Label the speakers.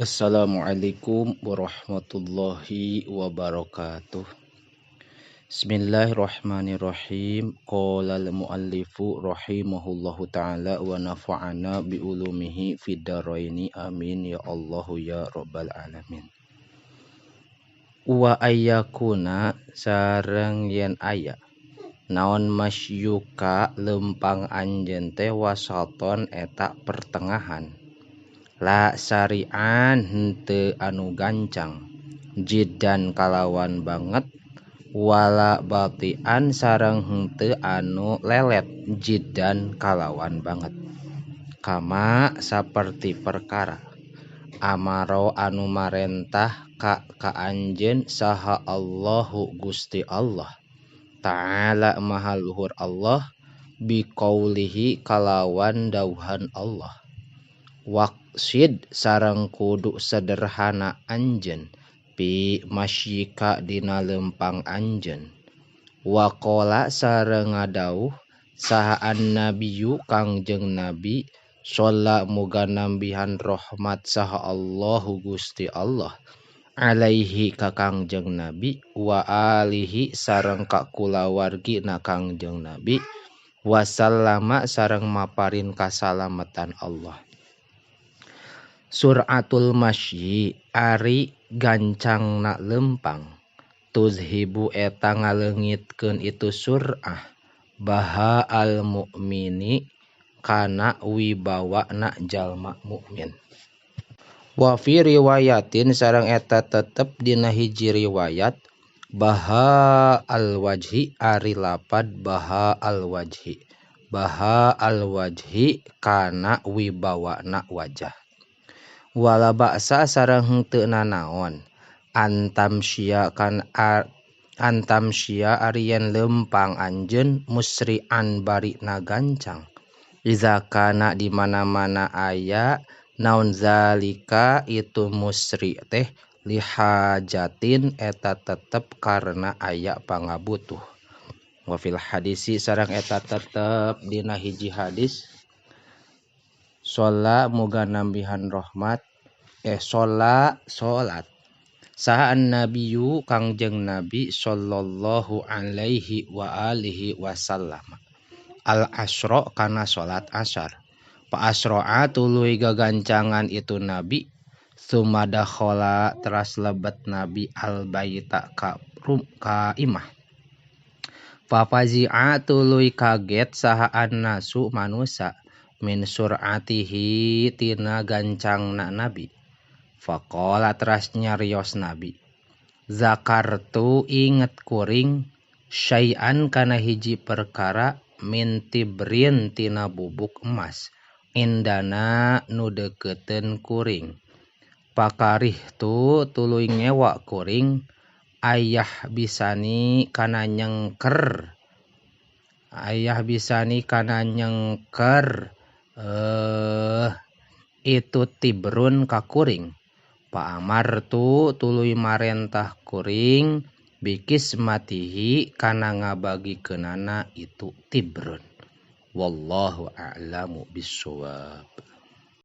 Speaker 1: Assalamualaikum warahmatullahi wabarakatuh. Bismillahirrahmanirrahim. Qala al-muallifu rahimahullahu taala wa nafa'ana bi ulumihi fid dharaini amin ya Allahu ya rabbal alamin. Wa ayyakuna sareng yen aya naon masyuka lempang anjeun teh wasaton eta pertengahan. La syari'an henteu anu gancang jiddan kalawan banget wala batian sareng henteu anu lelet jiddan kalawan banget kama saperti perkara amaro anu marentah ka anjeun saha Allahu Gusti Allah Ta'ala maha luhur Allah biqaulihi kalawan dawuhan Allah waqsid sareng kudu sederhana anjeun pi masyika dina lempang anjeun waqala sareng ngadawuh saha annabiyu kangjeng nabi shalla muga nambihan rahmat saha Allahu Gusti Allah alaihi ka kangjeng nabi wa alihi sareng ka kulawargina kangjeng nabi wasallama sareng maparin kasalametan Allah. Suratul masyi ari gancangna lempang tuzhibu eta ngaleungitkeun itu surah baha al mukmini kana wibawana jalma mukmin. Wa fi riwayatin sareng eta tetep dina hiji riwayat baha al wajhi ari lapad baha al wajhi baha al wajhi kana wibawana wajah. Wala ba'sa sareng henteu nanaon antamsya kan antamsya ari yen lempang anjeun musri'an bari nagancang iza kana di mana-mana aya naon zalika itu musri teh lihajatin eta tetep karena aya pangabutuh. Wa fil hadisi sareng eta tetep dina hiji hadis sholla muga nambihan rahmat sholla salat saha annabiyu kangjeng nabi sallallahu alaihi wa alihi wasallam al asra kana salat asar fa asra'a tuluy gagancangan itu nabi summa dakhala teras lebet nabi al baita ka ka imah fa fazi'a tuluy kaget saha annasu manusa min sur'atihi tina gancangna nabi faqala teras nyarios nabi zakartu inget kuring syai'an kana hiji perkara min tibrin tina bubuk emas indana nu deukeutkeun kuring pakarih tu tuluy ngewa kuring ayah bisani kana nyengker ayah bisani kana nyengker itu tibrun ka kuring pa amartu tuluy marentah kuring bikis matihi kana ngabagikeunana itu tibrun. Wallahu a'lamu bissawab.